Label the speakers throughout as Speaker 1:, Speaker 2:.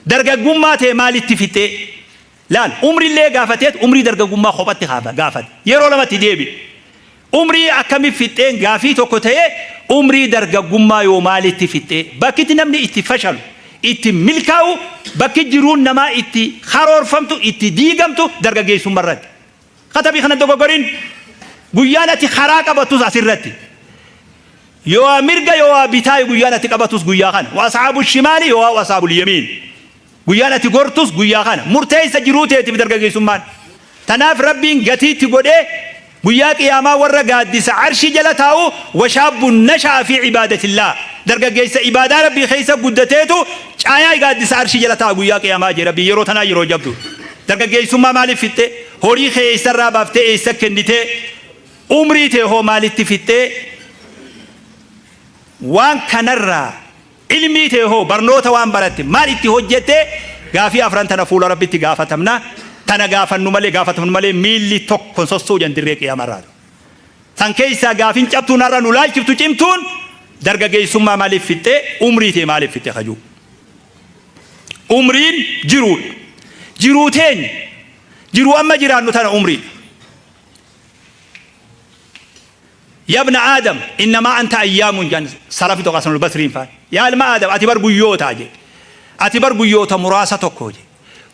Speaker 1: Dargaggummaa tee maalitti fixxee? Laal, umrillee gaafateet umrii dargaggummaa kophatti gaafate. Yeroo lamatti deebi'e. Umrii akkami fixxeen gaafii tokko ta'ee umrii dargaggummaa yoo maalitti fixxee? Bakkitti namni itti fashalu, itti milkaa'u, bakki jiruun namaa itti karoorfamtu, itti diigamtu dargaggeessummarratti. Katabii kana dogoggorin. Guyyaan ati karaa qabattus asirratti. Yoo mirga yoo bitaa guyyaan ati qabatus guyyaa kana. Wa asxaabu shimaali yoo asxaabul yamiin. Guyyaan ati gortus guyyaa kana. Murteessa jiruu teetiif dargaggeessummaan. Tanaaf Rabbiin gatiitti godhee guyyaa qiyaamaa warra gaaddisa arshii jala taa'u washaabbun nasha'a fi ibaadatillah. Dargaggeessa ibaadaa Rabbii keessa guddateetu caayaa gaaddisa arshii jala taa'a guyyaa qiyaamaa jee Rabbiin yeroo tanaa yeroo jabdu. Dargaggeessummaa maaliif fixxee? Horii kee eessarraa baaftee eessa kennitee? Umrii tee hoo maalitti fixxee? Waan kanarraa ilmii tee hoo barnoota waan baratte maal itti hojjette? Gaafii afran tana fuula Rabbitti gaafatamna. Tana gaafannu malee gaafatamnu malee miilli tokko hin sossoo'u jedhan dirree qiyaamarraa. San keessaa gaafiin cabtuun har'a nu laalchiftu cimtuun dargaggeessummaa maaliif fixxee? Umrii tee maaliif fixxe kajuu? Umriin jiruudha. Jiruu teenya jiruu amma jiraannu tana umriidha. Yabna Aadam innamaa anta ayyaamun jedhan salafi tokko Hasanul Basriin faan. Yaa ilma Aadam ati bar guyyootaa jedhe. Ati bar guyyoota muraasa tokko jedhe.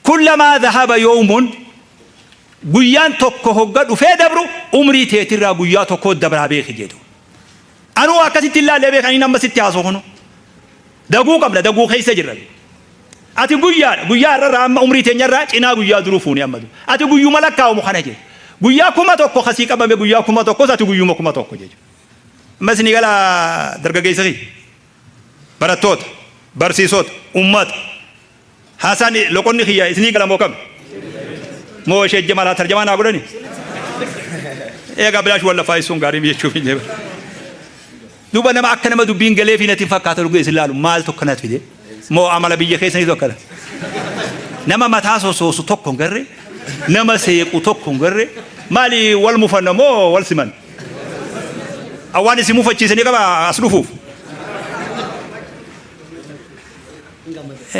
Speaker 1: Kullamaa dhahaba yawmun guyyaan tokko hogga dhufee dabru umrii teetirraa guyyaa tokkoo dabraa beeki jedhu. Anuu akkasitti ilaallee beeka ani amma sitti haasoo kunu. Daguu qabna daguu keessa jirra. Ati guyyaadha guyyaa har'arraa amma umrii teenyarraa cinaa guyyaa duruu fuunee amma dura. Ati guyyuma lakkaa'amu kana jedhu. Guyyaa 1000 kasii qabame guyyaa 1000s ati guyyuma 1000 jechuudha. Amma isinii gala dargaggeessa kiyya. Barattoota, barsiisota, ummata. Haasaan loqonni kiyya isinii gala moo kam? Moo ishee jamalaa tarjamaa naa godhani? Eegaa bilaash wal lafaa ibsuun gaarii jechuuf hin jedhu. Duuba nama akka nama dubbiin galeefii natti hin fakkaatu dhugaa isin laalu maaltu akkanatti fide? Moo amala biyya keessaniitu akkana? Nama mataa sosoosu tokko hin garre, nama seequ tokko hin garre, maali wal mufanna moo wal siman? Awwaan isin mufachiisanii qaba as dhufuuf.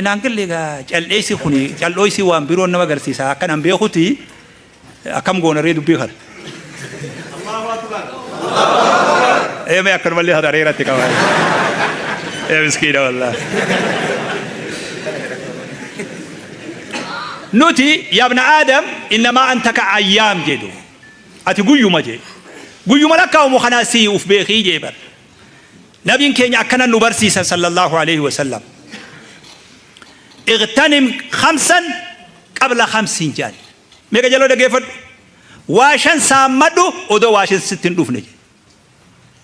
Speaker 1: Naan galle egaa cal'eessi kuni cal'ooysi waan biroon nama agarsiisa akkan an beekuti akkam goona ree dubbii kana. Ee mee akkanumallee haa areeratti qaba. Ee miskiina wallaahi. Nuti yabna Aadam innamaa anta ka ayyaam jedhu. Ati guyyuma jee. Guyyuma lakkaa'umu kanaa sii uf beekii jee bar. Nabiin keenya akkana nu barsiisan sallallahu alaihi wasallam. Ightanim khamsan qabla khamsin jedhan. Meeqa jaloo dhageeffadhu. Waa shan saammadhu odoo waa shan sitti hin dhufne jedhe.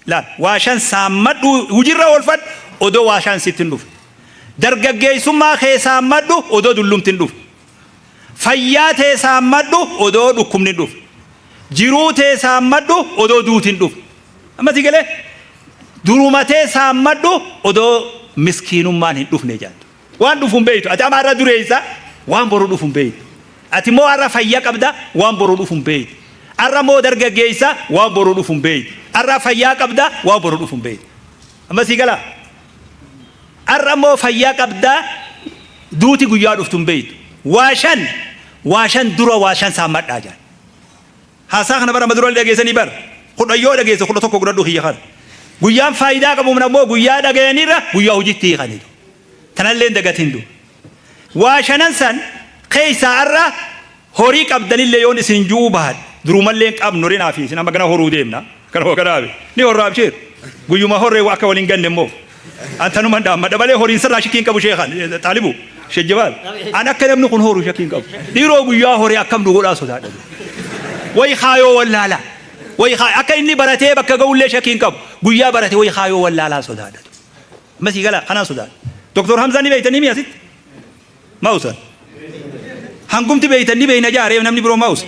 Speaker 1: Laal waa shan saammadhu hujirra oolfadhu odoo waa shan sitti hin dhufne. Dargaggeessummaa kee saammadhu odoo dullumti hin dhufne. Fayyaa tee saammadhu odoo dhukkubni hin dhufne. Jiruu tee saammadhu odoo duuti hin dhufne. Amma si galee duruma tee saammadhu odoo miskiinummaan hin dhufne jedhan. Waan dhufu hin beektu. Ati amma har'a dureessa waan boru dhufu hin beektu. Ati immoo har'a fayya qabda waan boru dhufu hin beektu. Har'a immoo dargaggeessa waan boru dhufu hin beektu. Har'a fayyaa qabda waan boru dhufu hin beektu. Amma sii galaa? Har'a immoo fayyaa qabda duuti guyyaa dhuftu hin beektu. Waa shan waa shan dura waa shan saammadhaa jedhan. Haasaa kana bara amma dura dhageessanii bar. 10 yoo dhageesse 11 godhadhu kiyya kana. Guyyaan faayidaa qabu ammoo guyyaa dhagayanirra guyyaa hojiitti hiikaniitu. Tanallee hin dagatin du. Waa shanan san keessaa har'a horii qabdanillee yoon isin ju'uu baadhe durumallee hin qabnu horii naafi isin amma gana horuu deemna. Kana hoo kanaafi ni horraa abshiir. Guyyuma horree akka waliin ganne immoo. An tanuman dhaammadha malee horiin sirraa shakkii hin qabu sheekan xaalibu shejjibaal. An akka namni kun horu shakkii hin qabu. Dhiiroo guyyaa horee akkam nu godhaa sodaadha. Way kaayoo wallaalaa. Way akka inni baratee bakka ga'ullee shakkii hin qabu. Guyyaa barate way kaayoo wallaalaa sodaadha. Amma sii galaa kanaan sodaadha. Doktor Hamzaa ni beeytanii mi asitti? Mausan. Hangumti beeytan ni beeyna jaaree namni biroo maus.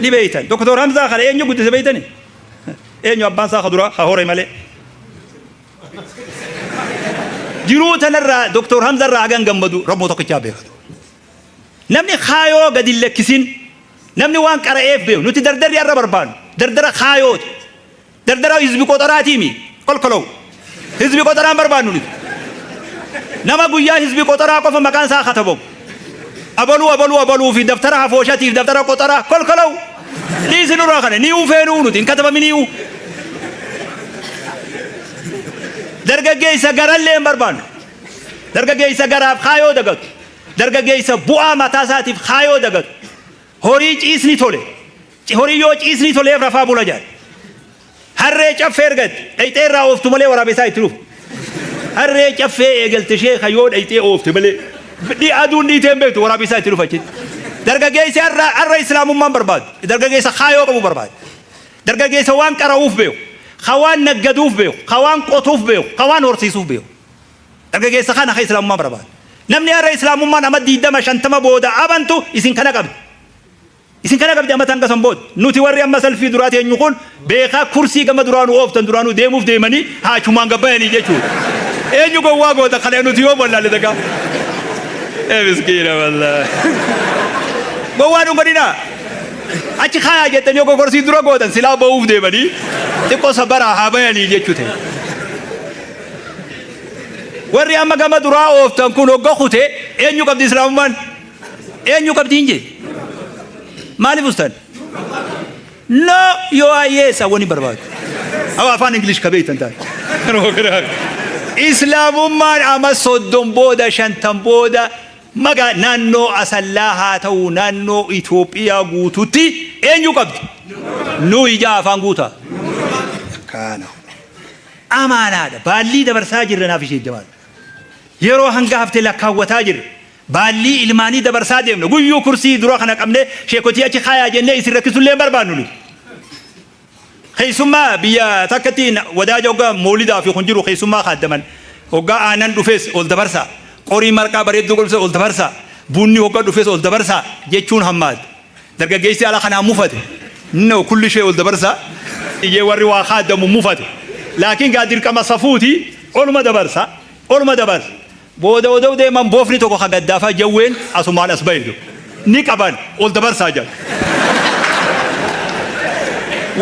Speaker 1: Ni beeytan. Doktor Hamzaa kana eenyu guddise beeytani? Eenyu abbaan isaa ka duraa ka hore malee. Jiruu tanarraa Doktor Hamzaa irraa hagan gammadu Rabbuma tokkichaa beekatu. Namni kaayoo gadi hin lakkisin namni waan qara'eef beeku nuti dardarri har'a barbaannu dardara kaayooti. Dardara hizbi qoxaraatii mi? Kolkolow. Hizbi qoxaraan barbaannu nuti. Nama guyyaa hizbi qoxoraa qofa maqaan isaa katabamu. Abaluu abaluu abaluu fi daftara hafooshatiif daftara qoxoraa kolkolaw. Dhiisi nurraa kana ni ufeenuu nuti hin katabaminii'u. Dargaggeessa garallee hin barbaannu. Dargaggeessa garaaf kaayoo dagatu. Dargaggeessa bu'aa mataa isaatiif kaayoo dagatu. Horii ciisni tole. Horii yoo ciisni toleef rafaa bula jedhan. Harree caffee ergatte dhayxee irraa ooftu malee waraabessaa itti dhufu. Harree caffee eegalte sheeka yoo dhayxee oofte malee dhi aduun dhiitee hin beektu waraabessaa itti dhufa achitti. Dargaggeessi har'a har'a islaamummaan barbaadu. Dargaggeessa kaayoo qabu barbaada. Dargaggeessa waan qara'uuf beeku, ka waan naggaduuf beeku, ka waan qotuuf beeku, ka waan horsiisuuf beeku. Dargaggeessa kana ka islaamummaan barbaadu. Namni har'a islaamummaan ama 20 50 booda amantu isin kana qabdi. Isin kana qabdi amata hanga san booda. Nuti warri amma salfii duraa teenyu kun beekaa kursii gama duraa nu ooftan duraanuu deemuuf deemanii haa achumaan gad bayanii jechuudha. Eenyu gowwaa goota kana nuti yoo wallaalle dagaa. Ee miskiina wallaahi. Gowwaa nu godhinaa. Achi kaayaa jettanii yoo kokorsii dura gootan silaa ba'uuf deemanii xiqqoo sabaraa haa bayanii jechuu ta'e. Warri amma gama duraa ooftan kun hogga kute eenyu qabdi islaamummaan? Eenyu qabdi hin jee? Maaliif ustan? No yoo ayyeessa wani barbaadu. Awa afaan English ka beektan taate. Islaamummaan ama 30 booda 50 booda magaa naannoo Asallaa haa ta'u naannoo Itoophiyaa guututti eenyu qabdi? Nu ijaa afaan guutaa. Kana. Amaanaadha. Baallii dabarsaa jirra naaf ishee jamaal. Yeroo hanga hafte lakkaawwataa jirra. Baallii ilmaanii dabarsaa deemna. Guyyuu kursii dura kana qabnee sheekotii achi kaayaa jennee isin rakkisullee hin barbaannu nuti. Keessummaa biyya takkatti wadaaja hoggaa moolidaa fi kun jiru keessummaa kaaddaman. Hoggaa aanan dhufes ol dabarsaa. Qorii marqaa bareedduu dhufes ol dabarsaa. Bunni hoggaa dhufes ol dabarsaa jechuun hammaate. Dargaggeessi ala kanaa mufate. No kulli ishee ol dabarsaa. Iyyee warri waa kaaddamu mufate. Laakiin gaa dirqama safuuti oluma dabarsa. Oluma dabarsa. Booda odoo deeman boofni tokko ka gaddaafaa jawween asumaan as bahe jedhu. Ni qaban ol dabarsaa jedhan.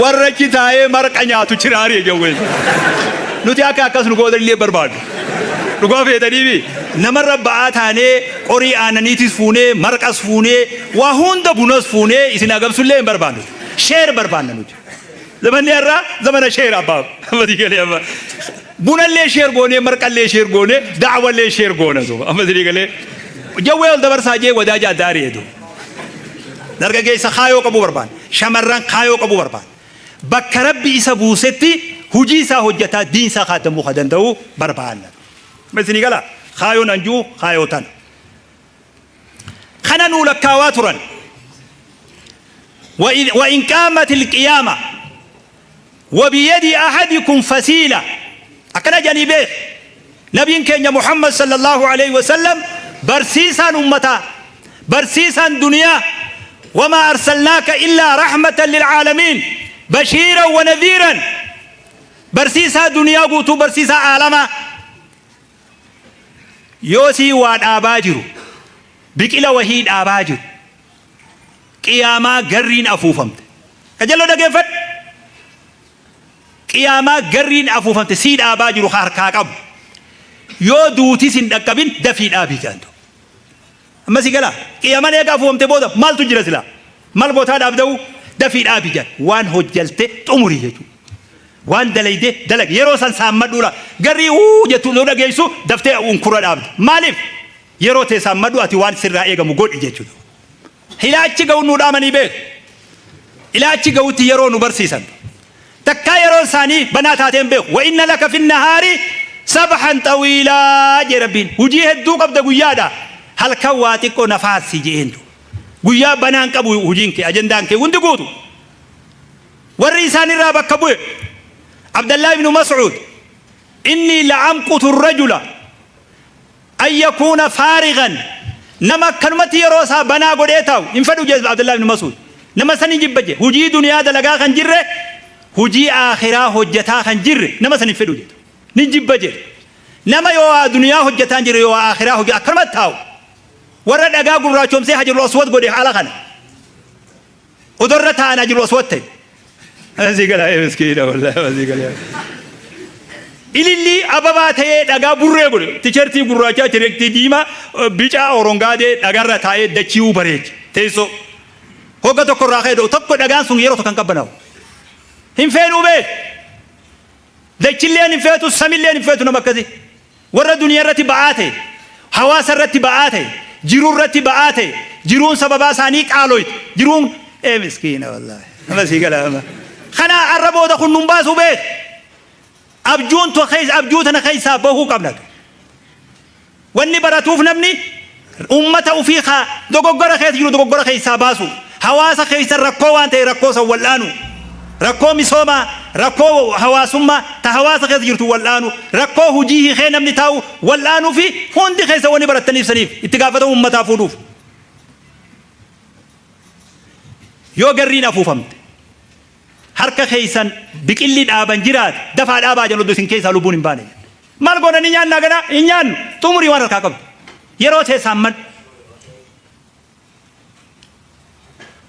Speaker 1: Warra achi taa'ee marqa nyaatu chiraari'e jawween. Nuti akka akkas nu gootan illee barbaadu. Dhugaa feetaniifi namarra ba'aa taanee qorii aananiitis fuunee marqas fuunee waa hunda bunas fuunee isin agabsullee hin barbaannu. Sheer barbaanna nuti. Zamanni har'aa zamana sheer abbaa. Amma galee amma. Bunallee share goonee marqallee share goonee da'wallee share goona duuba amma isinii galee jawwee ol dabarsaa jee wadaaja adda ari'e duuba. Dargaggeessa kaayoo qabuu barbaada. Shamarran kaayoo qabuu barbaada. Bakka Rabbi isa buusetti hujii isaa hojjataa diin isaa kaadamuu ka danda'u barbaanna. Amma isinii gala kaayoon anjuu kaayoo tana. Kana nuu lakkaawaa turan. Wa in qaamatil qiyaama Wabiyadi ahadikum fasiila akkana jedhanii beek nabiin keenya Muhammad sallallahu alaihi wasallam barsiisaan ummataa barsiisaan duniyaa wamaa arsalnaaka illaa rahmatan lilcaalamiin bashiiran wa nadhiiran barsiisaa duniyaa guutuu barsiisaa aalamaa yoo sii waa dhaabaa jiru biqila wahii dhaabaa jiru Qiyaamaa garriin afuufamte. Qajeeloo dhageeffadhu. Qiyaamaa garriin afuufamte sii dhaabaa jiru ka harkaa qabu. Yoo duutis hin dhaqqabin dafii dhaabii jedhan. Amma si galaa. Qiyaamaan eega afuufamte booda maaltu jira silaa? Maal gootaa dhaabda'u? Dafii dhaabi jedhan. Waan hojjalte xumurii jechuudha. Waan dalayde dalagi. Yeroo san saammadhuu laa. Garrii uu jettu yoo dhageessu daftee unkura dhaabda. Maaliif? Yeroo tee saammadhu ati waan sirraa eegamu godhi jechuudha. Ilaa achi ga'u nuu dhaamanii beeku. Ilaa achi ga'utti yeroo nu barsiisan. Takkaa yeroon isaanii banaa taatee hin beeku. Wa inna laka fin nahaari sabhan xawiilaa jee Rabbiin. Hujii hedduu qabda guyyaadha. Halkan waa xiqqoo na faarsi je'een. Guyyaa banaan qabu hujiin kee ajandaan kee hundi guutu. Warri isaanirraa bakka bu'e Abdallaa ibnu Mas'uud inni la'amqutu rajula An yakuuna faarigan, nama akkanumatti yeroo isaa banaa godhee taa'u hin fedhu jedhe Abdullah ibn Mas'uud. Nama san hin jibba jedhe. Hujii duniyaa dalagaa kan jirre, hujii aakhiraa hojjataa kan jirre nama san hin fedhu jedhe. Ni jibba jedhe. Nama yoo waa duniyaa hojjataa hin jirre yoo waa aakhiraa hojjata akkanumatti taa'u. Warra dhagaa gurraachomsee hajarul aswad godhe haala kana. Odoo irra taa'an hajarul aswad ta'e. Asii gala miskiina wallahi asii gala. Ilillii ababaa ta'ee dhagaa burree godhe. Tishertii gurraachaa, tishertii diimaa, bicaa, orongaadee dhagarra taa'ee dachii'uu bareeche. Teessoo. Hogga tokko irraa ka'e tokko dhagaan sun yeroo tokko hin qabbanaa'u. Hin feenuu beek. Dachilleen hin feetu, samilleen hin feetu nama akkasii. Warra duniyaa irratti ba'aa ta'e, hawaasa irratti ba'aa ta'e, jiruu irratti ba'aa ta'e, jiruun sababaa isaanii qaaloyte, jiruun ee miskiina wallaahi. Nama sii gala amma. Kana arra booda kun nun baasuu beek. Abjuun to keessa abjuu tana keessaa bahuu qabna. Wanni baratuuf namni ummata ufii ka dogoggora keessa jiru dogoggora keessaa baasu. Hawaasa keessa rakkoo waan ta'e rakkoo san wal'aanu. Rakkoo misoomaa, rakkoo hawaasummaa ta hawaasa keessa jirtu wal'aanu, rakkoo hujii hiikee namni taa'u wal'aanuu fi hundi keessa wanni barattaniif saniif itti gaafatamu ummataa fuudhuuf. Yoo garriin afuufamte harka keessan biqilli dhaaban jiraate dafaa dhaabaa jedhan oduu isin keessaa lubbuun hin baane. Maal goona ni nyaannaa ganaa hin nyaannu xumurii waan harkaa qabdu. Yeroo teessaan mal.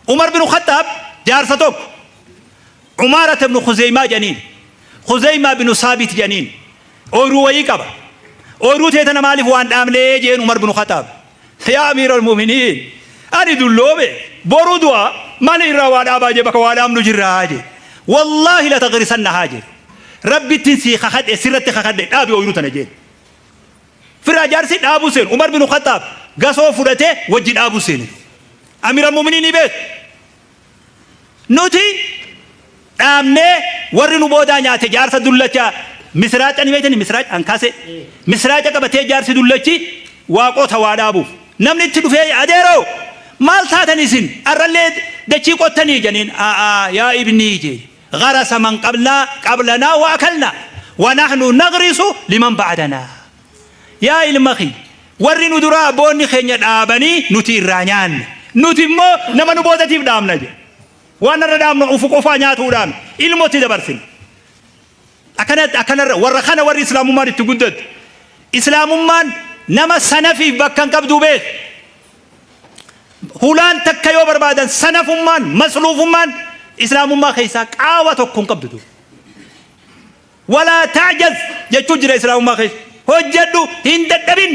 Speaker 1: Umar bin Khattaab jaarsa tokko Umaarata ibn Khuzeymaa jedhaniin Khuzeymaa bin Saabit jedhaniin ooyruu wayii qaba. Ooyruu tee tana maaliif waan dhaabnee jeen Umar bin Khattaab. Yaa amiiral mu'miniin ani dulloome boru du'a mana irraa waa dhaabaa jee bakka waa dhaabnu jirraa jee. Wallaahi la tagrisannahaa jee. Rabbittiin sii kakadhe sirratti kakadhe dhaabi ooyruu tana jeen. Firraa jaarsi dhaabuu seenu. Umar bin Khattaab gasoo fudhatee wajji dhaabuu seene. Amiiral mu'miniin ni beeku. Nuti dhaabnee warri nu boodaa nyaate jaarsa dullacha misiraaca ni beektani misiraaca ankaasee misiraaca qabatee jaarsi dullachi waaqota waa dhaabuuf namni itti dhufee adeeroo maal taatan isin arrallee dachii qottanii janiin a'aa yaa ibnii jee gharasa man qablaa qablanaa wa akalna wa nahnu nagrisu liman ba'danaa Yaa ilma kiyya, warri nu duraa abboonni keenya dhaabanii nuti irraa nyaanne. Nuti immoo nama nu boodatiif dhaabna jedhe. Waan irra dhaabnu ufu qofaa nyaatuudhaan ilmotti dabarsina. Akkanatti akkanarra warra kana warri islaamummaan itti guddatte. Islaamummaan nama sanafiif bakka hin qabduu beek. Hulaan takka yoo barbaadan sanafummaan masluufummaan islaamummaa keessaa qaawa tokko hin qabdu. Walaa ta'jaz jechuu jira islaamummaa keessa. Hojjedhu hin dadhabin.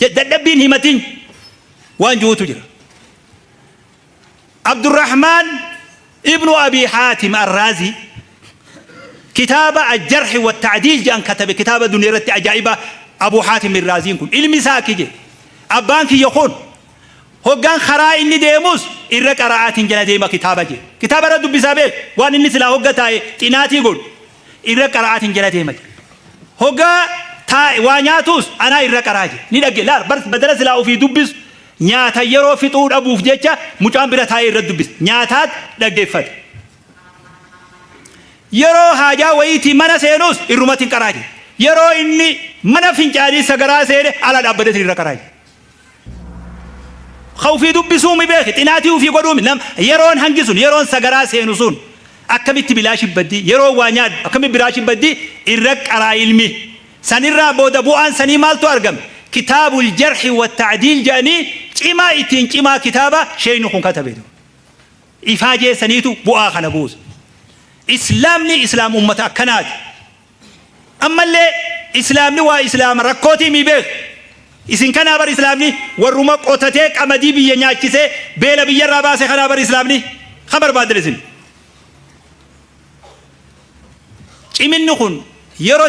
Speaker 1: Dadhabbiin himatin waan jiruutu jira. Abdurrahmaan ibnu Abi Haatim Arraazii kitaaba Aljarhi wa Ta'diil jedhan katabe kitaaba duniyaa irratti ajaa'iba Abu Haatim Arraaziin kun ilmi isaa akki jedhe abbaan kiyya kun Hoggaan karaa inni deemus irra qara'aatiin jala deema kitaaba jedhe. Kitaaba irra dubbisaa beek waan inni silaa hogga taa'e xinaatii godhu irra qara'aatiin jala deema jedhe. Hoggaa taa'e waa nyaatus anaa irra qaraa jedhe. Ni dhagge laal bar badala silaa ofii dubbisu nyaata yeroo fixuu dhabuuf jecha mucaan bira taa'ee irra dubbisa. Nyaataat dhaggeeffate. Yeroo haajaa wayiitii mana seenus irrumatiin qaraa jedhe. Yeroo inni mana fincaanii sagaraa seene ala dhaabbateetiin irra qaraa jedhe. Ka ufii dubbisuumi beeki, xinaatii ufii godhuumi. Nam, yeroon hangi sun, yeroon sagaraa seenu sun akkamitti bilaashi baddii, yeroon waa nyaadhu akkamitti bilaashi baddii irra qaraa ilmi. Sanirraa booda bu'aan sanii maaltu argame? Kitaabul jarhi wa ta'diil jedhanii cimaa ittiin cimaa kitaaba sheeyni kun katabe. Ifaajee saniitu bu'aa kana buuse. Islaamni islaam ummata akkanaati. Ammallee islaamni waa islaama rakkootii mii beeku. Isin kanaa bar islaamni warruma qotatee qamadii biyya nyaachisee beela biyyarraa baase kanaa bar islaamni kan barbaadan isin. Ciminni kun yeroo